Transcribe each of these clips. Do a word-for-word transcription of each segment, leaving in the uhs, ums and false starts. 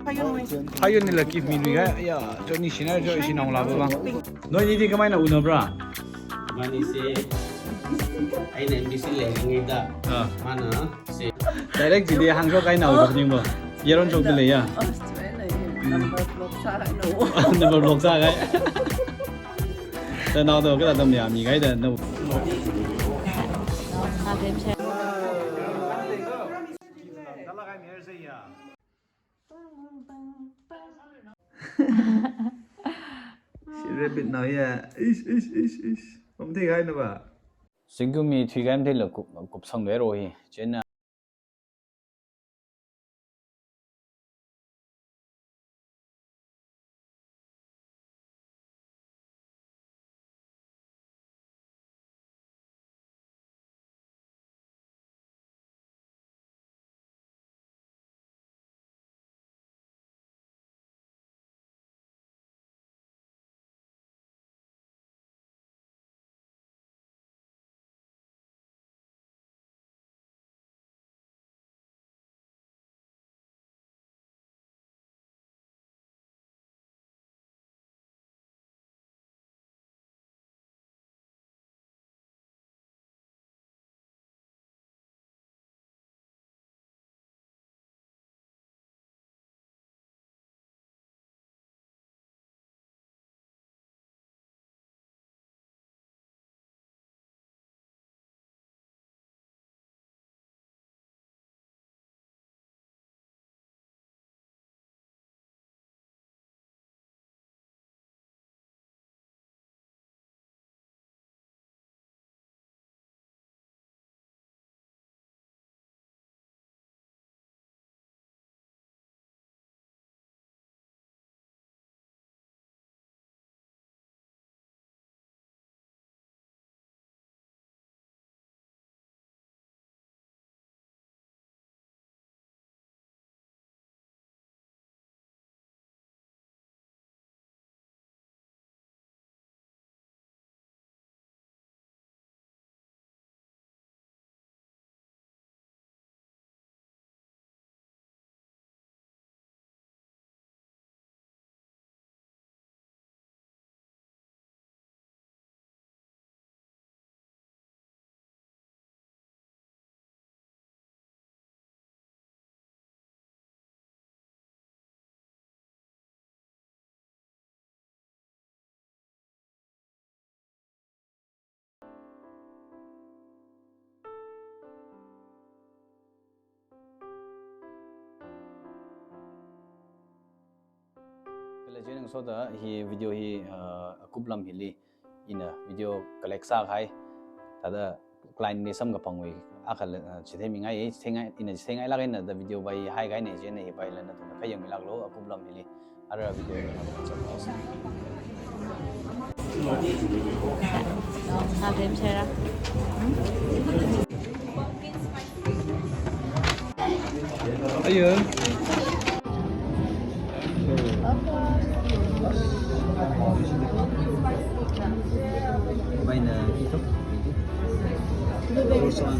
How you nila give me ꯅꯨꯏꯒ? ꯌꯥ, ꯆꯣꯅꯤ ꯁꯤꯅꯔꯁꯨ ꯑꯩꯁꯤ ꯅꯧ ꯂꯥꯛꯄ ꯕꯥ꯫ ꯅꯣꯏꯅꯤꯗꯤ ꯀꯃꯥꯏꯅ ꯎꯅꯕ꯭ꯔꯥ? ꯃꯥꯅꯤꯁꯦ ꯑꯩꯅ ꯑꯦꯝ ꯕꯤ ꯁꯤ ꯂꯩꯔꯤꯉꯩꯗ ꯑꯥ꯫ ꯃꯥꯅ ꯁꯦ꯫ Direct ꯁꯤꯗꯤ ꯍꯥꯡꯁꯣ ꯀꯥꯏꯅ ꯎꯕꯅꯤꯕꯣ꯫ ꯌꯦꯔꯣꯟ ꯆꯧꯗ ꯂꯩꯌꯥ꯫ ꯑꯁ, ꯁꯨꯃꯥꯏꯅ ꯂꯩꯌꯦ꯫ ꯎꯝ꯫ Number block ꯆꯥꯔꯛꯅꯕ꯫ Number block ꯆꯥꯒꯥꯏ꯫ ꯅꯅꯥꯎꯗꯣ ꯀꯩꯅꯣ ꯇꯝ ꯌꯥ ꯃꯤ ꯀꯥꯏꯗ ꯅꯧ꯫ ꯁꯤ rabbit ꯅꯥꯎ ꯌꯥ꯫ ꯏꯁ, ꯏꯁ, ꯏꯁ, ꯏꯁ꯫ ꯑꯝꯇ ꯍꯥꯏꯅꯕ꯫ ꯁꯤꯒꯨꯝꯃꯤ ꯊꯨꯏꯒꯥꯏꯝ ꯊꯤꯜꯂ ꯀꯨꯞ-, ꯀꯨꯞꯁꯪꯗꯣꯏꯔꯣ ꯍꯤ꯫ ꯆꯦꯟꯅ꯫ Leje nang soda hi video hi, uh, akup lam hili ina video collect sa khai. Tada client ni sam ka pangwi akha, uh, chithei mi ngai, chithei ngai, ina chithei ngai lak ina da video bai hai khai ne je ne hi bai la na tu khai yang mi lak lo akup lam hili. Ara video hi. Sa dem sera. Ayo. Bai na ito. Croissant,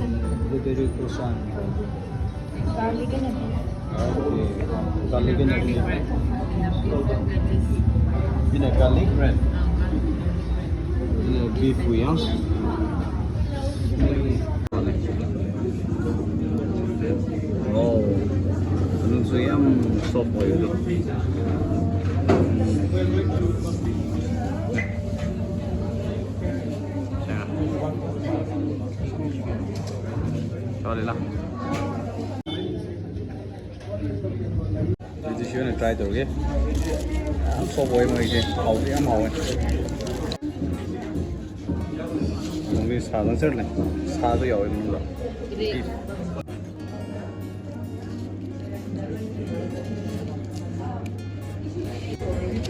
blueberry croissant. Garlic and everything. Okay. Garlic and everything. Ini garlic bread. Ini beef yang. Oh, anu so yang soft oil. Sorry lah. ꯑꯗꯨꯗꯤ ꯁꯤ ꯑꯣꯏꯅ try ꯇꯧꯔꯒꯦ꯫ ꯌꯥꯝ soft ꯑꯣꯏ ꯃꯣꯏꯁꯦ, ꯍꯥꯎꯗꯤ ꯌꯥꯝ ꯍꯥꯎꯋꯦ꯫ ꯃꯅꯨꯡꯗꯤ ꯁꯥ ꯆꯪꯁꯤꯜꯂꯦ, ꯁꯥꯁꯨ ꯌꯥꯎꯋꯦ ꯃꯅꯨꯡꯗ꯫ Beef꯫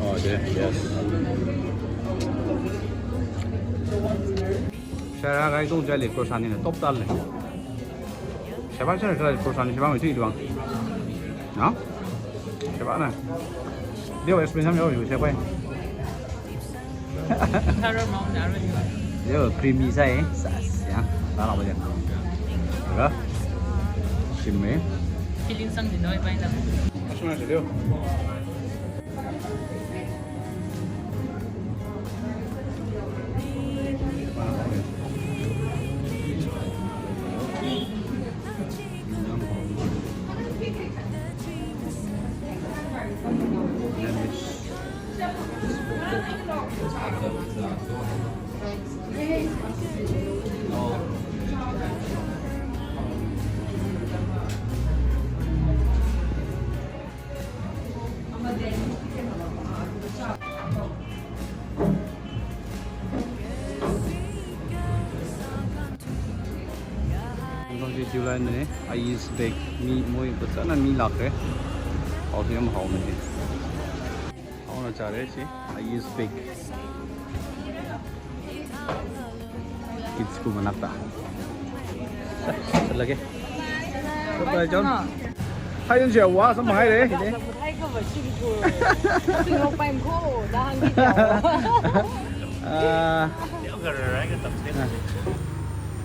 Oh, there, yes. Cera ꯒꯥꯏꯗꯣꯡ ꯆꯠꯂꯤ ꯀ꯭ꯔꯣꯁꯥꯟꯅꯤꯅ top ꯇꯥꯜꯂꯦ꯫ ꯁꯦꯕꯥ ꯁꯦꯔꯥ ꯆꯠꯂꯤ ꯀ꯭ꯔꯣꯁꯥꯟꯅꯤ ꯁꯦꯕꯥ ꯃꯩ ꯊꯨꯏꯗꯨ ꯋꯥꯡ꯫ ꯅꯣ? ꯁꯦꯕꯥꯅ꯫ ꯗꯦꯕ ꯑꯦꯛꯁꯄ꯭ꯔꯦꯁꯟ ꯌꯥꯎꯔꯤꯕ ꯁꯦꯕꯥꯏ꯫ ꯊꯥꯔꯣ ꯃꯥꯎꯟ ꯌꯥꯔꯣꯏ꯫ ꯗꯦꯕ creamy ꯆꯥꯏ꯫ ꯁꯥꯁ, ꯌꯥ꯫ ꯂꯥ ꯂꯥ ꯕꯖꯦ꯫ ꯔ꯫ ꯁꯤꯝꯃꯦ꯫ Feeling ꯆꯪꯗꯤ ꯅꯣꯏ ꯕꯥꯏꯅ꯫ ꯑꯁꯨꯃꯥꯏꯅ ꯆꯠꯂꯤꯌꯣ꯫ July ꯅꯦ, ꯑꯥꯏꯁ ꯕꯦꯛ꯫ ꯃꯤ, ꯃꯣꯏ ꯐꯖꯅ ꯃꯤ ꯂꯥꯛꯈ꯭ꯔꯦ꯫ ꯍꯥꯎꯁꯨ ꯌꯥꯝ ꯍꯥꯎꯕꯅꯦ꯫ ꯍꯥꯎꯅ ꯆꯥꯔꯦ ꯁꯤ ꯑꯥꯏꯁ ꯕꯦꯛ꯫ ꯀꯤꯠꯁꯀꯨ ꯃꯅꯥꯛꯇ ꯆꯠꯂꯒꯦ꯫ ꯕꯥꯏ ꯕꯥꯏ, ꯖꯣꯟ꯫ ꯍꯥꯏ, ꯖꯣꯟꯁꯦ ꯋꯥ ꯁꯨꯝ ꯍꯥꯏꯔꯦ꯫ ꯑꯥ,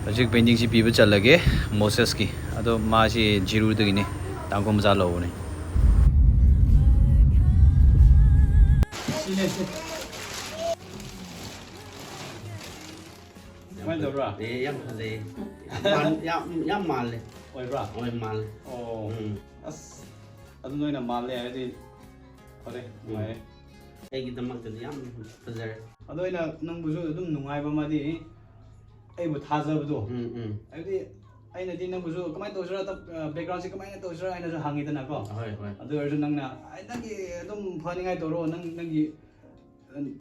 ꯍꯧꯖꯤꯛ ꯄꯦꯟꯇꯤꯡꯁꯤ ꯄꯤꯕ ꯆꯠꯂꯒꯦ ꯃꯣꯁꯦꯁꯀꯤ꯫ ꯑꯗꯣ ꯃꯥꯁꯤ ꯖꯤꯔꯨꯗꯒꯤꯅꯤ, ꯇꯥꯡꯈꯨꯜ ꯃꯆꯥ ꯂꯧꯕꯅꯤ꯫ ꯀꯃꯥꯏꯅ ꯇꯧꯕ꯭ꯔꯥ? ꯑꯦ, ꯌꯥꯝ ꯐꯖꯩ꯫ ꯌꯥꯝ ꯃꯥꯟ-, ꯌꯥꯝ, ꯌꯥꯝ ꯃꯥꯜꯂꯦ꯫ ꯑꯣꯏꯕ꯭ꯔꯥ? ꯍꯣꯏ, ꯃꯥꯜꯂꯦ꯫ ꯑꯣ꯫ ꯎꯝ꯫ ꯑꯁ, ꯑꯗꯨ ꯅꯣꯏꯅ ꯃꯥꯜꯂꯦ ꯍꯥꯏꯔꯗꯤ ꯐꯔꯦ, ꯎꯝ꯫ ꯅꯨꯡꯉꯥꯏꯔꯦ꯫ ꯑꯩꯒꯤꯗꯃꯛꯇꯗꯤ ꯌꯥꯝ ꯐꯖꯔꯦ꯫ ꯑꯗꯣ ꯑꯩꯅ ꯅꯪꯕꯨꯁꯨ ꯑꯗꯨꯝ ꯅꯨꯡꯉꯥꯏꯕ ꯑꯃꯗꯤ, ꯑꯩꯕꯨ ꯊꯥꯖꯕꯗꯣ꯫ ꯎꯝ, ꯎꯝ꯫ ꯍꯥꯏꯕꯗꯤ ꯑꯩꯅꯗꯤ ꯅꯪꯕꯨꯁꯨ ꯀꯃꯥꯏꯅ ꯇꯧꯁꯤꯔꯥ, ꯇꯞ-, ꯑ, background ꯁꯤ ꯀꯃꯥꯏꯅ ꯇꯧꯁꯤꯔꯥ ꯍꯥꯏꯅꯁꯨ ꯍꯪꯉꯤꯗꯅꯀꯣ꯫ ꯍꯣꯏ, ꯍꯣꯏ꯫ ꯑꯗꯨ ꯑꯣꯏꯔꯁꯨ ꯅꯪꯅ, "ꯑꯩ, ꯅꯪꯒꯤ ꯑꯗꯨꯝ ꯐꯅꯤꯡꯉꯥꯏ ꯇꯧꯔꯣ, ꯅꯪ, ꯅꯪꯒꯤ,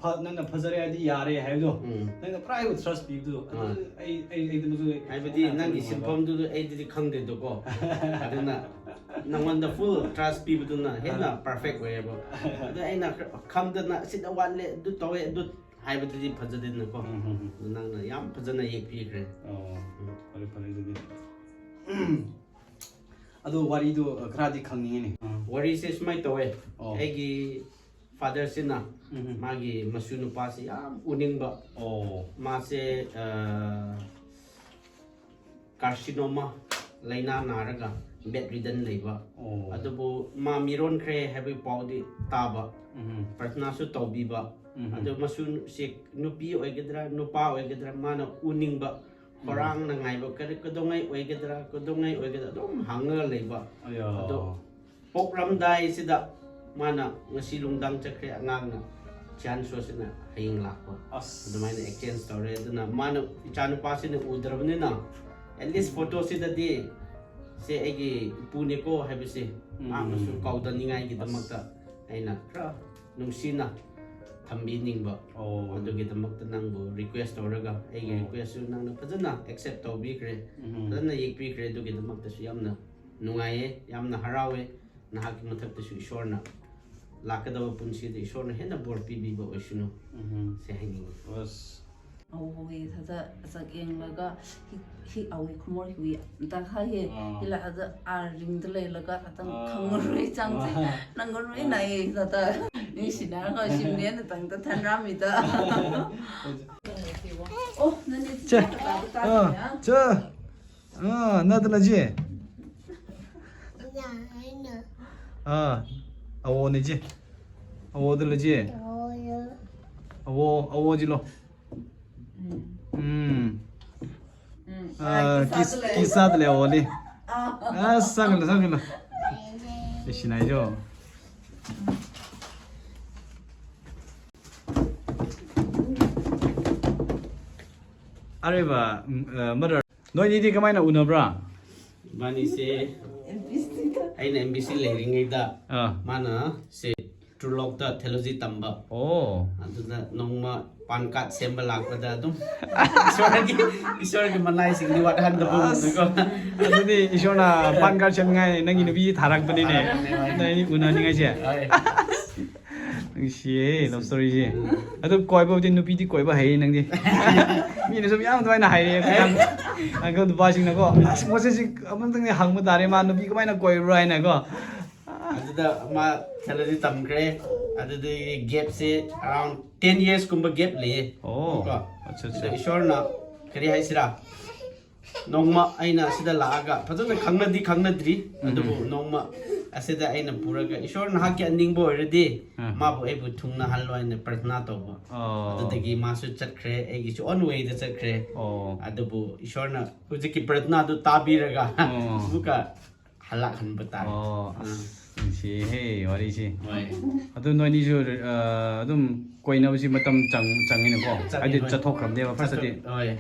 ꯐ-, ꯅꯪꯅ ꯐꯖꯔꯦ ꯍꯥꯏꯗꯤ ꯌꯥꯔꯦ" ꯍꯥꯏꯕꯗꯣ, ꯎꯝ꯫ ꯅꯪꯅ ꯄꯨꯔꯥ ꯑꯩꯕꯨ trust ꯄꯤꯕꯗꯣ, ꯑꯗꯨ ꯍꯣꯏ꯫ ꯑꯩ, ꯑꯩ, ꯑꯩꯗꯃꯛꯁꯨ ꯍꯥꯏꯕꯗꯤ ꯌꯥꯝꯅ ꯅꯪꯒꯤ ꯅꯨꯡꯉꯥꯏꯕ꯫ ꯁꯤꯟꯐꯝꯗꯨꯗ ꯑꯩꯗꯗꯤ ꯈꯪꯗꯦꯗꯀꯣ꯫ ꯑꯗꯨꯅ ꯅꯪꯉꯣꯟꯗ full trust ꯄꯤꯕꯗꯨꯅ ꯍꯦꯟꯅ ꯑꯥ꯫ Perfect ꯑꯣꯏꯌꯦꯕ꯫ ꯑꯗꯣ ꯑꯩꯅ ꯈꯔ ꯈꯪꯗꯅ "ꯑꯁꯤꯗ ꯋꯥꯠꯂꯦ, ꯑꯗꯨ ꯇꯧꯋꯦ", ꯑꯗꯨ ꯍꯥꯏꯕꯗꯨꯗꯤ ꯐꯖꯗꯦꯗꯅꯀꯣ꯫ ꯎꯝ, ꯎꯝ, ꯎꯝ꯫ ꯑꯗꯨ ꯅꯪꯅ ꯌꯥꯝ ꯐꯖꯅ ꯌꯦꯛꯄꯤꯈ꯭ꯔꯦ꯫ ꯑꯣ, ꯎꯝ꯫ ꯐꯔꯦ, ꯐꯔꯦ ꯑꯗꯨꯗꯤ꯫ ꯑꯗꯣ ꯋꯥꯔꯤꯗꯣ ꯈꯔꯗꯤ ꯈꯪꯅꯤꯡꯉꯤꯅꯦ꯫ ꯑꯥ꯫ ꯋꯥꯔꯤꯁꯦ ꯁꯨꯃꯥꯏꯅ ꯇꯧꯋꯦ꯫ ꯑꯣ꯫ ꯑꯩꯒꯤ father ꯁꯤꯅ ꯎꯝ, ꯎꯝ꯫ ꯃꯥꯒꯤ ꯃꯁꯨ ꯅꯨꯄꯥꯁꯤ ꯌꯥꯝ ꯎꯅꯤꯡꯕ꯫ ꯑꯣ꯫ ꯃꯥꯁꯦ, ꯑ, carcinoma ꯂꯥꯏꯅꯥ ꯅꯥꯔꯒ bedridden ꯂꯩꯕ꯫ ꯑꯣ꯫ ꯑꯗꯨꯕꯨ ꯃꯥ ꯃꯤꯔꯣꯟꯈ꯭ꯔꯦ ꯍꯥꯏꯕꯒꯤ ꯄꯥꯎꯗꯤ ꯇꯥꯕ꯫ ꯎꯝ꯫ ꯄ꯭ꯔꯊꯅꯥꯁꯨ ꯇꯧꯕꯤꯕ꯫ ꯎꯝ꯫ ꯑꯗꯨ ꯃꯁꯨꯁꯦ ꯅꯨꯄꯤ ꯑꯣꯏꯒꯗ꯭ꯔꯥ, ꯅꯨꯄꯥ ꯑꯣꯏꯒꯗ꯭ꯔꯥ, ꯃꯥꯅ ꯎꯅꯤꯡꯕ, ꯎꯝ꯫ ꯈꯧꯔꯥꯡꯅ ꯉꯥꯏꯕ, ꯀꯔꯤ, ꯀꯩꯗꯧꯉꯩ ꯑꯣꯏꯒꯗ꯭ꯔꯥ, ꯀꯩꯗꯧꯉꯩ ꯑꯣꯏꯒꯗ꯭ꯔꯥ, ꯑꯗꯨꯝ ꯍꯪꯉꯒ ꯂꯩꯕ꯫ ꯑꯌꯥ꯫ ꯑꯗꯣ ꯄꯣꯛꯂꯝꯗꯥꯏꯁꯤꯗ ꯃꯥꯅ ꯉꯁꯤ ꯅꯨꯡꯗꯥꯡ ꯆꯠꯈ꯭ꯔꯦ, ꯑꯉꯥꯡꯅ ꯆꯤꯌꯥꯟꯁꯣꯁꯤꯅ ꯍꯌꯦꯡ ꯂꯥꯛꯄ꯫ ꯑꯁ꯫ ꯑꯗꯨꯃꯥꯏꯅ exchange ꯇꯧꯔꯦ꯫ ꯑꯗꯨꯅ ꯃꯥꯅ, ꯏꯆꯥꯅꯨꯄꯥꯁꯤꯅ ꯎꯗ꯭ꯔꯕꯅꯤꯅ, at least ꯎꯝ꯫ Photo ꯁꯤꯗꯗꯤ ꯁꯦ ꯑꯩꯒꯤ ꯏꯄꯨꯅꯦꯀꯣ ꯍꯥꯏꯕꯁꯦ ꯎꯝ꯫ ꯃꯥꯅꯁꯨ ꯀꯥꯎꯗꯅꯤꯡꯉꯥꯏꯒꯤꯗꯃꯛꯇ ꯑꯁ꯫ ꯑꯩꯅ ꯈꯔ ꯅꯨꯡꯁꯤꯅ ꯊꯝꯕꯤꯅꯤꯡꯕ꯫ ꯑꯣ꯫ ꯑꯗꯨꯒꯤꯗꯃꯛꯇ ꯅꯪꯕꯨ request ꯇꯧꯔꯒ, ꯑꯩꯒꯤ ꯑꯣ꯫ Request ꯁꯨ ꯅꯪꯅ ꯐꯖꯅ accept ꯇꯧꯕꯤꯈ꯭ꯔꯦ, ꯎꯝ꯫ ꯐꯖꯅ ꯌꯦꯛꯄꯤꯈ꯭ꯔꯦ꯫ ꯑꯗꯨꯒꯤꯗꯃꯛꯇꯁꯨ ꯌꯥꯝꯅ ꯅꯨꯡꯉꯥꯏꯌꯦ, ꯌꯥꯝꯅ ꯍꯔꯥꯎꯋꯦ꯫ ꯅꯍꯥꯛꯀꯤ ꯃꯊꯛꯇꯁꯨ ꯏꯁꯣꯔꯅ, ꯂꯥꯛꯀꯗꯕ ꯄꯨꯟꯁꯤꯗ ꯏꯁꯣꯔꯅ ꯍꯦꯟꯅ ꯕꯣꯔ ꯄꯤꯕꯤꯕ ꯑꯣꯏꯁꯅꯨ꯫ ꯎꯝ꯫ ꯁꯦ ꯍꯥꯏꯅꯤꯡꯉꯤ꯫ ꯑꯁ꯫ ꯑꯧ, ꯍꯣꯏ, ꯊꯥꯗ ꯆꯥꯛ ꯌꯦꯡꯂꯒ ꯍꯤ, ꯍꯤ, ꯑꯧ, ꯈꯨꯃꯣꯔ ꯍꯨꯏ꯫ ꯇꯥꯈꯥꯏꯌꯦ꯫ ꯑꯥ꯫ ꯍꯤꯂꯥ ꯊꯥꯗ ꯑꯥꯔꯤꯡꯗ ꯂꯩꯔꯒ ꯈꯇꯪ ꯑꯥ꯫ ꯈꯪꯉꯔꯣꯏ ꯆꯥꯡꯁꯦ꯫ ꯑꯥ꯫ ꯅꯪꯉꯔꯣꯏ ꯅꯥꯏꯌꯦ ꯊꯥꯗ꯫ ꯅꯤꯡꯁꯤꯅꯔꯒ ꯁꯤꯝꯅꯦꯅ ꯇꯪꯗ ꯊꯟꯔꯥꯃꯤꯗ꯫ ꯑꯣ, ꯅꯪꯗꯤ ꯆꯦ꯫ ꯆꯤꯆꯦ ꯈꯛꯇ ꯑꯥ, ꯇꯥꯗꯣꯏꯅꯦ꯫ ꯆꯦ꯫ ꯑꯥ, ꯅꯠꯇꯅ ꯆꯦ꯫ ꯑꯥ, ꯑꯋꯣꯅꯦ ꯆꯦ꯫ ꯑꯋꯣꯗ ꯂꯩ ꯆꯦ꯫ ꯑꯋꯣ, ꯑꯋꯣ ꯖꯤꯂꯣ꯫ ꯎꯝ꯫ ꯎꯝ꯫ ꯑꯥ, ꯑꯥ, ꯀꯤꯁ, ꯂꯩ꯫ ꯀꯤꯁ ꯆꯥꯗ ꯂꯩ ꯑꯋꯣꯅꯦ꯫ ꯑꯥ꯫ ꯑꯁ, ꯆꯪꯉꯤꯅꯣ, ꯆꯪꯉꯤꯅꯣ꯫ ꯏꯁꯤꯅꯥꯏꯖꯣ꯫ ꯑꯔꯦꯕ, ꯎꯝ, ꯑ, mother, ꯅꯣꯏꯅꯤꯗꯤ ꯀꯃꯥꯏꯅ ꯎꯅꯕ꯭ꯔꯥ? ꯏꯕꯥꯅꯤꯁꯦ ꯑꯩꯅ M B C ꯂꯩꯔꯤꯉꯩꯗ ꯑꯥ꯫ ꯃꯥꯅ ꯁꯦ ꯇ꯭ꯔꯨꯂꯣꯛꯇ theology ꯇꯝꯕ꯫ ꯑꯣ꯫ ꯑꯗꯨꯗ ꯅꯣꯡꯃ PAN card ꯁꯦꯝꯕ ꯂꯥꯛꯄꯗ ꯑꯗꯨꯝ ꯏꯁꯣꯔꯒꯤ, ꯏꯁꯣꯔꯒꯤ ꯃꯅꯥꯏꯁꯤꯡꯗꯤ ꯋꯥꯠꯍꯟꯗꯕ ꯑꯁ꯫ ꯎꯕꯗꯀꯣ꯫ ꯑꯗꯨꯗꯤ ꯏꯁꯣꯔꯅ PAN card ꯁꯦꯝꯅꯤꯡꯉꯥꯏ ꯅꯪꯒꯤ ꯅꯨꯄꯤ ꯊꯥꯔꯛꯄꯅꯤꯅꯦ꯫ ꯊꯥꯔꯛꯄꯅꯦ, ꯍꯣꯏ꯫ ꯅꯣꯏ ꯎꯅꯅꯤꯡꯉꯥꯏꯁꯦ꯫ ꯍꯣꯏ꯫ ꯅꯨꯡꯁꯤꯌꯦ, love story ꯁꯦ꯫ ꯑꯗꯨ ꯀꯣꯏꯕꯕꯨꯗꯤ, ꯅꯨꯄꯤꯗꯤ ꯀꯣꯏꯕ ꯍꯩꯌꯦ ꯅꯪꯗꯤ꯫ ꯃꯤꯅꯁꯨ ꯃꯌꯥꯝ ꯑꯗꯨꯃꯥꯏꯅ ꯍꯥꯏꯔꯦ꯫ ꯑꯪꯀꯜ ꯅꯨꯄꯥꯁꯤꯡꯅꯀꯣ, "ꯑꯁ, ꯃꯁꯤꯁꯤ ꯑꯃꯨꯛꯇꯪꯗꯤ ꯍꯪꯕ ꯇꯥꯔꯦ, ꯃꯥ ꯅꯨꯄꯤ ꯀꯃꯥꯏꯅ ꯀꯣꯏꯕ꯭ꯔꯣ?" ꯍꯥꯏꯅꯀꯣ꯫ ꯑꯗꯨꯗ ꯃꯥ theology ꯇꯝꯈ꯭ꯔꯦ꯫ ꯑꯗꯨꯗꯒꯤ gap ꯁꯦ around ten years ꯀꯨꯝꯕ gap ꯂꯩꯌꯦ꯫ ꯑꯣ, ꯀꯣ꯫ ꯑꯠꯆꯥ, ꯑꯠꯆꯥ꯫ ꯑꯗ ꯏꯁꯣꯔꯅ ꯀꯔꯤ ꯍꯥꯏꯁꯤꯔꯥ? ꯅꯣꯡꯃ ꯑꯩꯅ ꯑꯁꯤꯗ ꯂꯥꯛꯑꯒ, ꯐꯖꯅ ꯈꯪꯅꯗꯤ ꯈꯪꯅꯗ꯭ꯔꯤ, ꯑꯗꯨꯕꯨ ꯅꯣꯡꯃ ꯑꯁꯤꯗ ꯑꯩꯅ ꯄꯨꯔꯒ, "ꯏꯁꯣꯔ, ꯅꯍꯥꯛꯀꯤ ꯑꯅꯤꯡꯕ ꯑꯣꯏꯔꯗꯤ ꯑꯥ꯫ ꯃꯥꯕꯨ ꯑꯩꯕꯨ ꯊꯨꯡꯅꯍꯜꯂꯣ" ꯍꯥꯏꯅ ꯄ꯭ꯔꯊꯅꯥ ꯇꯧꯕ꯫ ꯑꯣ꯫ ꯑꯗꯨꯗꯒꯤ ꯃꯥꯁꯨ ꯆꯠꯈ꯭ꯔꯦ, ꯑꯩꯒꯤꯁꯨ own way ꯗ ꯆꯠꯈ꯭ꯔꯦ꯫ ꯑꯣ꯫ ꯑꯗꯨꯕꯨ ꯏꯁꯣꯔꯅ ꯍꯧꯖꯤꯛꯀꯤ ꯄ꯭ꯔꯊꯅꯥꯗꯨ ꯇꯥꯕꯤꯔꯒ ꯑꯣ꯫ ꯑꯃꯨꯛꯀ ꯍꯜꯂꯛꯍꯟꯕ ꯇꯥꯔꯦ꯫ ꯑꯣ, ꯑꯁ, ꯅꯨꯡꯁꯤꯍꯦ ꯋꯥꯔꯤꯁꯤ꯫ ꯍꯣꯏ꯫ ꯑꯗꯨ ꯅꯣꯏꯅꯤꯁꯨ, ꯑ, ꯑꯗꯨꯝ ꯀꯣꯏꯅꯕꯁꯤ ꯃꯇꯝ ꯆꯪ-, ꯆꯪꯉꯤꯅꯀꯣ? ꯆꯪꯉꯤ, ꯍꯥꯏꯗꯤ ꯍꯣꯏ꯫ ꯆꯠꯊꯣꯛꯈ꯭ꯔꯕꯅꯦꯕ first ꯇꯗꯤ? ꯍꯣꯏ꯫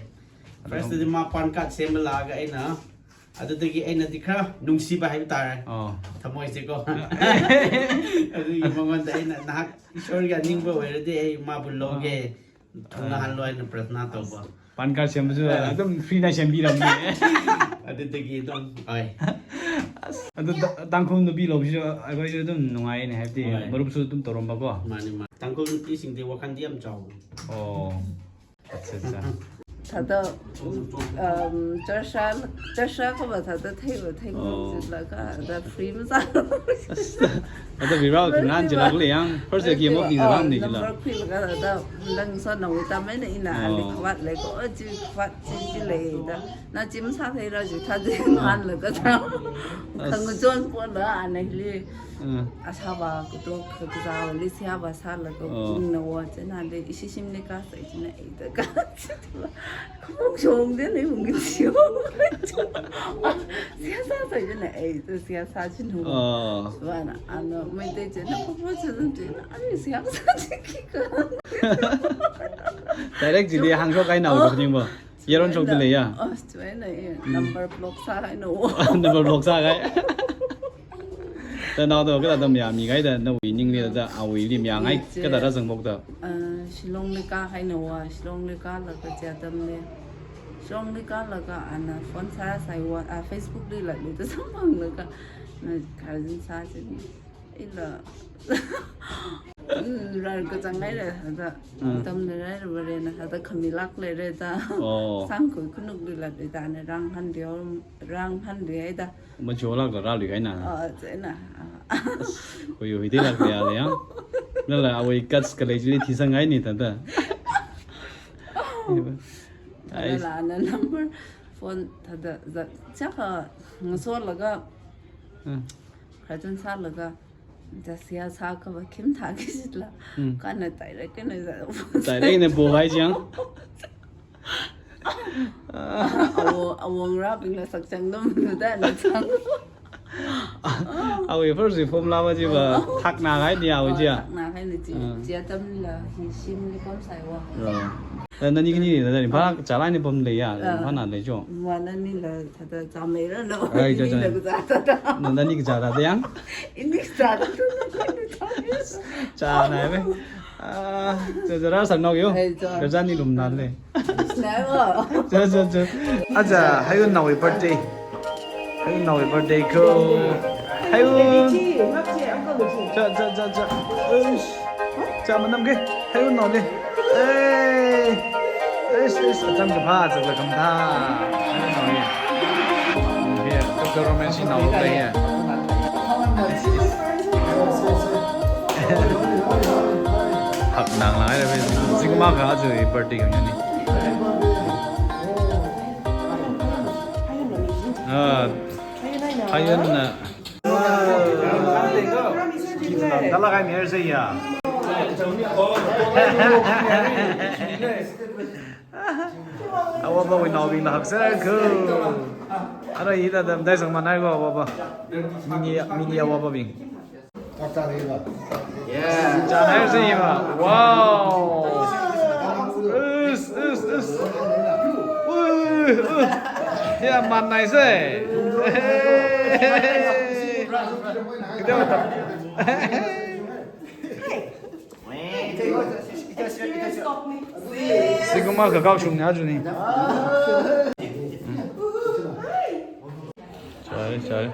First ꯇꯗꯤ ꯃꯥ PAN card ꯁꯦꯝꯕ ꯂꯥꯛꯑꯒ ꯑꯩꯅ ꯑꯗꯨꯗꯒꯤ ꯑꯩꯅꯗꯤ ꯈꯔ ꯅꯨꯡꯁꯤꯕ ꯍꯥꯏꯕ ꯇꯥꯔꯦ, ꯑꯣ ꯊꯃꯣꯏꯁꯦꯀꯣ꯫ ꯑꯗꯨꯒꯤ ꯃꯉꯣꯟꯗ ꯑꯩꯅ, "ꯅꯍꯥꯛ ꯏꯁꯣꯔꯒꯤ ꯑꯅꯤꯡꯕ ꯑꯣꯏꯔꯗꯤ ꯑꯩ ꯃꯥꯕꯨ ꯂꯧꯒꯦ, ꯊꯨꯡꯅꯍꯜꯂꯣ" ꯍꯥꯏꯅ ꯄ꯭ꯔꯊꯅꯥ ꯇꯧꯕ꯫ ꯄꯥꯟ ꯀꯥꯔꯗ ꯁꯦꯝꯕꯁꯨ ꯑꯗꯨꯝ ꯐ꯭ꯔꯤꯗ ꯁꯦꯝꯕꯤꯔꯝꯅꯦ꯫ ꯑꯗꯨꯗꯒꯤ ꯑꯗꯨꯝ, ꯍꯣꯏ꯫ ꯑꯁ, ꯑꯗꯨ ꯇ- ꯇꯥꯡꯈꯨꯜ ꯅꯨꯄꯤ ꯂꯧꯕꯁꯤꯁꯨ ꯑꯩꯈꯣꯏꯁꯨ ꯑꯗꯨꯝ ꯅꯨꯡꯉꯥꯏꯅꯦ, ꯍꯥꯏꯕꯗꯤ ꯍꯣꯏ꯫ ꯃꯔꯨꯞꯁꯨ ꯑꯗꯨꯝ ꯇꯧꯔꯝꯕꯀꯣ꯫ ꯃꯥꯅꯤ, ꯃꯥꯅꯤ꯫ ꯇꯥꯡꯈꯨꯜ ꯅꯨꯄꯤꯁꯤꯡꯗꯤ ꯋꯥꯈꯜꯗꯤ ꯌꯥꯝ ꯆꯥꯎꯕꯅꯤ꯫ ꯑꯣ, ꯑꯠꯆꯥ, ꯑꯠꯆꯥ꯫ tada, um, ꯆꯔꯁ ꯆꯔꯁ ꯀꯕ tada ꯊꯩꯕ ꯊꯩꯕ ꯑꯣ꯫ ꯆꯠꯂꯒ ꯑꯗ free ꯃꯆꯥ꯫ ꯑꯁ, ꯑꯗ ꯕꯤꯔꯥꯜ ꯈꯨꯅꯥꯟ ꯆꯤꯜꯂꯛꯂꯦ ꯌꯥꯝ꯫ First ꯒꯤ ꯑꯃꯨꯛ ꯅꯤꯖꯔꯥꯝ ꯅꯤꯖꯤꯜꯂ꯫ Number ꯈꯨꯏꯂꯒ ꯑꯗ ꯅꯪ ꯁꯣꯟꯅ ꯇꯥꯃꯩꯅ ꯏꯅ ꯑꯂꯤ ꯑꯣ꯫ ꯈꯋꯥꯠ ꯂꯩꯀꯣ, ꯖꯤ ꯈꯋꯥꯠ ꯆꯤ ꯂꯩꯗ꯫ ꯅ ꯆꯤꯝ ꯁꯥ ꯊꯩꯔ ꯖꯤ ꯊꯥꯗꯦ ꯉꯥꯟꯂꯒ ꯊꯝ꯫ ꯑꯁ꯫ ꯈꯪꯉ ꯆꯣꯟ ꯄꯣꯟꯗ ꯑꯅ ꯍꯤꯂꯤ꯫ ꯎꯝ꯫ ꯑꯁꯥꯕ ꯀꯇꯣꯛ ꯈꯛꯖꯥ ꯂꯤꯁꯤꯌꯥꯕ ꯁꯥꯂꯒ ꯑꯣ꯫ ꯄꯨꯡꯅ ꯋꯥ ꯆꯦꯅꯥꯗꯦ ꯏꯁꯤ ꯁꯤꯝꯅꯦ ꯀꯥ ꯁꯩꯁꯤꯅ ꯑꯩꯗ ꯀꯥ꯫ ꯈꯃꯨꯛ ꯁꯣꯡꯗꯦ ꯅꯣꯏ ꯃꯨꯡꯒꯤ ꯁꯤꯌꯣ꯫ ꯁꯤꯌꯥꯁꯥ ꯁꯩꯁꯤꯅ ꯑꯩꯗ ꯁꯤꯌꯥꯁꯥ ꯁꯤꯅꯨ꯫ ꯑꯣ꯫ ꯁꯨꯃꯥꯏꯅ ꯑꯅ ꯃꯩꯇꯩ ꯆꯦꯅ ꯄꯣꯄꯣ ꯆꯦꯅ ꯆꯦꯅ ꯑꯅꯤ ꯁꯤꯌꯥꯁꯥ ꯆꯤꯀꯤ ꯀ꯫ Direct ꯁꯤꯗꯤ ꯍꯥꯡꯁꯣꯛ ꯀꯥꯏꯅ ꯍꯧꯕꯅꯤꯡꯕꯣ꯫ ꯌꯦꯔꯣꯟ ꯁꯣꯛꯇ ꯂꯩꯌꯥ꯫ ꯑꯁ ꯁꯨꯃꯥꯏꯅ ꯅꯝꯕꯔ ꯕ꯭ꯂꯣꯛ ꯁꯥ ꯍꯥꯏꯅ꯫ Number block ꯁꯥꯒꯥꯏ꯫ ꯇꯅꯥꯎꯗꯣ ꯀꯗꯥ ꯑꯗꯨꯝ ꯌꯥꯝꯃꯤ ꯀꯥꯏꯗ ꯅ ꯎꯏ ꯅꯤꯡꯂꯦꯗ ꯑ ꯎꯏ ꯂꯤꯝ ꯌꯥꯡꯉꯥꯏ ꯀꯗꯥ ꯔ ꯆꯪꯕꯣꯛꯇ꯫ ꯁꯤꯂꯣꯡ ꯂꯩꯀꯥ ꯍꯥꯏꯅ ꯋꯥ ꯁꯤꯂꯣꯡ ꯂꯩꯀꯥ ꯂꯒ ꯆꯦꯇꯝꯂꯦ꯫ ꯁꯤꯂꯣꯡ ꯂꯩꯀꯥ ꯂꯒ ꯑꯅ ꯐꯣꯟ ꯁꯥꯔ ꯁꯥꯏ ꯋꯥ ꯐꯦꯁꯕꯨꯛ ꯂꯤ ꯂꯥꯛꯂꯦ ꯇ ꯁꯝ ꯐꯪꯂꯒ ꯅ ꯈꯥꯖꯤꯟ ꯁꯥꯁꯤꯅꯤ꯫ ꯏꯂ ꯔꯥꯔ ꯀ ꯆꯪꯉꯥꯏꯔꯦ ꯍꯥꯏꯗ꯫ ꯇꯝꯅ ꯔꯥꯏꯔ ꯕꯔꯦꯅ ꯍꯥꯏꯗ ꯈꯃꯤ ꯂꯥꯛ ꯂꯩꯔꯦꯗ꯫ ꯑꯣ꯫ ꯁꯥꯡ ꯈꯨꯏ ꯈꯨꯅꯨꯛ ꯂꯤ ꯂꯥꯛꯂꯦ ꯇꯥꯅ ꯔꯥꯡ ꯍꯟꯗꯦ ꯔꯥꯡ ꯍꯟꯗꯦ ꯍꯥꯏꯗ꯫ ꯃꯆꯨ ꯂꯥꯛꯂ ꯔꯥꯂꯤ ꯀꯥꯏꯅ꯫ ꯑ ꯆꯦꯅ꯫ ꯍꯣꯏ ꯍꯣꯏꯗꯤ ꯂꯥꯛꯄ ꯌꯥꯔꯦ ꯌꯥꯝ꯫ ꯅꯪ ꯂꯥꯛ ꯑꯩꯈꯣꯏ ꯀꯠꯁꯀ ꯂꯩꯁꯤꯗꯤ ꯊꯤꯁꯪ ꯍꯥꯏꯅꯤ ꯊꯟꯇ꯫ ꯑꯗ ꯂꯥꯛꯑꯅ ꯅꯝꯕꯔ ꯐꯣꯟ ꯊꯥꯗ ꯆꯥꯈ ꯉꯁꯣꯜꯂꯒ ꯎꯝ꯫ ꯈꯔ ꯁꯥꯜꯂꯒ ꯖꯁꯤꯌꯥ ꯁꯥꯈꯕ ꯈꯤꯝ ꯊꯥꯈꯤꯁꯤꯂ ꯎꯝ꯫ ꯀꯟꯅ ꯇꯥꯏꯔꯛꯀꯅ꯫ ꯇꯥꯏꯔꯛꯏꯅ ꯕꯣ ꯍꯥꯏꯁꯦ ꯌꯥꯝ꯫ ꯑꯋꯣ ꯑꯋꯣꯡ ꯔꯥꯄꯤꯡꯅ ꯁꯛꯆꯪꯗꯝꯗꯨꯗꯅ ꯆꯪ꯫ ꯑꯋꯦ ꯐꯔꯁꯤ ꯐꯣꯝ ꯂꯥꯕꯁꯤꯕ ꯊꯥꯛ ꯅꯥꯒꯥꯏꯗꯤ ꯌꯥꯎꯏꯁꯦ꯫ ꯅꯥ ꯍꯥꯏꯅ ꯆꯤ ꯎꯝ꯫ ꯆꯤꯌꯥ ꯇꯝꯂ ꯍꯤ ꯁꯤꯝꯂꯤ ꯀꯣꯝ ꯁꯥꯏꯋꯣ꯫ ꯅꯅꯤ ꯀꯅꯤ ꯅꯗꯅꯤ ꯚꯥꯔꯥ ꯆꯥꯂꯥꯏꯅ ꯄꯝ ꯂꯩ ꯌꯥ ꯚꯥꯅ ꯂꯩ ꯆꯣ꯫ ꯃꯅꯅꯤ ꯂ ꯊꯗ ꯆꯥꯃꯩꯔ ꯂ ꯑꯩ ꯆꯣ ꯆꯣ꯫ ꯅꯗꯅꯤ ꯀ ꯆꯥꯗ ꯌꯥ꯫ ꯏꯅꯤ ꯆꯥꯗ ꯇꯨ꯫ ꯆꯥꯅ ꯍꯥꯏꯕ꯫ ꯆꯖꯔꯥ ꯁꯛꯅꯧ ꯌꯣ꯫ ꯔꯖꯥꯅꯤ ꯂꯨꯝ ꯅꯥꯜꯂꯦ꯫ ꯆ ꯆ ꯆ꯫ ꯑꯆꯥ ꯍꯥꯏꯌꯨ ꯅꯥꯎ ꯕꯔꯊꯗꯦ꯫ ꯍꯥꯏꯌꯨ ꯅꯥꯎ ꯕꯔꯊꯗꯦ ꯀꯣ꯫ ꯍꯥꯏꯌꯨ꯫ ꯆ ꯆ ꯆ ꯆ꯫ ꯆꯥ ꯃꯅꯝꯒꯦ꯫ ꯍꯩꯔꯨ ꯅꯣꯅꯦ꯫ ꯑꯦ꯫ ꯑꯦꯁ ꯑꯦꯁ ꯑꯆꯝ ꯀ ꯐꯥ ꯆꯠꯂ ꯀꯝ ꯊꯥ꯫ ꯍꯩꯔꯨ ꯅꯣꯅꯦ꯫ ꯍꯦ ꯗꯣꯛꯇꯔ ꯔꯣꯃꯦꯟ ꯁꯤ ꯅꯥꯎ ꯂꯩ ꯍꯦ꯫ ꯍꯛ ꯅꯥꯡ ꯂꯥꯏꯔ ꯕꯦ꯫ ꯖꯤꯡ ꯃꯥ ꯈ ꯑꯖꯨ ꯕꯔꯊꯗꯦ ꯀ ꯌꯥꯅꯤ꯫ ꯑ ꯍꯌꯟꯅ ꯗꯂꯒꯥꯏ ꯃꯦꯔꯁꯦ ꯌꯥ꯫ ꯑꯋꯥꯕ ꯑꯣꯏꯅ ꯅꯥꯎꯕꯤꯡꯅ ꯍꯛꯆꯔꯒ ꯑꯔꯣꯏ ꯍꯤꯗ ꯑꯗꯨꯝ ꯗꯥꯏꯁꯪ ꯃꯥꯟꯅꯔꯒ ꯑꯋꯥꯕ ꯃꯤꯅꯤ ꯃꯤꯅꯤ ꯑꯋꯥꯕ ꯕꯤꯡ꯫ ꯆꯥꯛ ꯆꯥꯔꯦꯕ꯫ ꯆꯥꯅꯔꯁꯦ ꯌꯦꯡꯉꯣ꯫ ꯋꯥꯎ꯫ ꯏꯁ ꯏꯁ ꯏꯁ꯫ ꯎ, ꯎ꯫ ꯌꯥꯝ ꯃꯥꯟꯅꯩꯁꯦ꯫ ꯀꯩꯗꯧ ꯃꯇꯝ? ꯁꯤꯒꯨꯝꯕ ꯈꯛ ꯀꯥꯎꯁꯨꯝꯅꯦ ꯑꯗꯨꯅꯤ꯫ ꯆꯥꯔꯦ ꯆꯥꯔꯦ꯫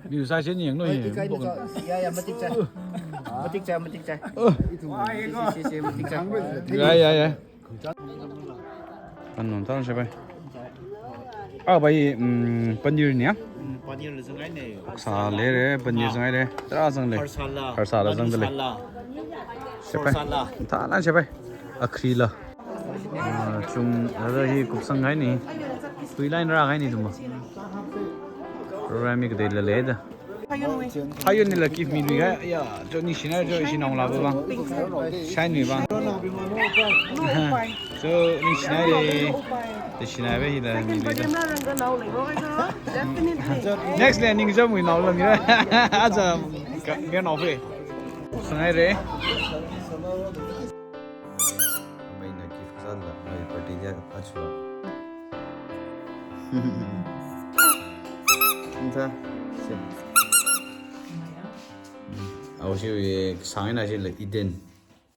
ꯃꯤꯁꯥꯏꯁꯦ ꯌꯦꯡ ꯅꯣꯏ꯫ ꯃꯇꯤꯛ ꯆꯥꯏ ꯃꯇꯤꯛ ꯆꯥꯏ꯫ ꯌꯥꯏ ꯌꯥꯏ ꯌꯥꯏ꯫ ꯀꯩꯅꯣ ꯇꯧꯔꯁꯦ ꯚꯥꯏ꯫ ꯑꯥ ꯚꯥꯏ꯫ ꯎꯝ, ꯄꯅꯤꯔꯅꯦ꯫ ꯎꯝ, ꯄꯅꯤꯔ ꯆꯪꯉꯥꯏꯅꯦ꯫ ꯑꯣꯛꯁꯥ ꯂꯩꯔꯦ, ꯄꯅꯤꯔ ꯆꯪꯉꯥꯏꯔꯦ꯫ ꯇꯔꯥ ꯆꯪꯂꯦ꯫ ꯐꯔꯁꯥꯂꯥ꯫ ꯐꯔꯁꯥꯂꯥ ꯆꯪꯗꯂꯦ꯫ ꯁꯦ ꯚꯥꯏ꯫ ꯊꯥꯅꯁꯦ ꯚꯥꯏ꯫ ꯑꯈ꯭ꯔꯤꯂ꯫ ꯆꯨꯝ ꯑꯗ ꯍꯤ ꯀꯨꯞꯁꯪ ꯍꯥꯏꯅꯤ꯫ ꯇꯨꯏ ꯂꯥꯏꯟ ꯔꯥ ꯍꯥꯏꯅꯤ ꯑꯗꯨꯃ꯫ ꯄ꯭ꯔꯣꯒ꯭ꯔꯥꯝ ꯃꯤ ꯀꯗꯩ ꯂ ꯂꯩꯗ꯫ ꯍꯥꯏꯌꯨꯅꯤ ꯂ ꯀꯤꯐ ꯃꯤ ꯂꯨꯏ ꯍꯥꯏ ꯌꯥ꯫ ꯆꯣ ꯅꯤ ꯁꯤꯅ ꯆꯣ ꯏꯁꯤ ꯅꯥꯎ ꯂꯥꯕ ꯕꯥꯡ꯫ ꯁꯥꯏ ꯅꯨꯏ ꯕꯥꯡ꯫ ꯆꯣ ꯅꯤ ꯁꯤꯅ ꯔꯦ꯫ ꯇ ꯁꯤꯅ ꯕꯦ ꯍꯤꯗ ꯅꯤ ꯂꯨꯏꯗ꯫ ꯅꯦꯛꯁ ꯂꯦ ꯅꯤꯡ ꯆꯝ ꯃꯨꯏ ꯅꯥꯎ ꯂꯝ ꯌꯥ꯫ ꯑꯆꯥ꯫ Get off it. ꯉꯥꯏꯔꯦ꯫ ꯑꯃꯩꯅ gift ꯆꯥꯗ ꯃꯥꯒꯤ birthdayꯗ ꯑꯆꯨ꯫ ꯏꯟꯊ꯫ ꯁꯦ꯫ ꯑꯧ ꯁꯤ ꯁꯥꯡꯉꯩꯅ ꯁꯤ ꯂꯩ Eden꯫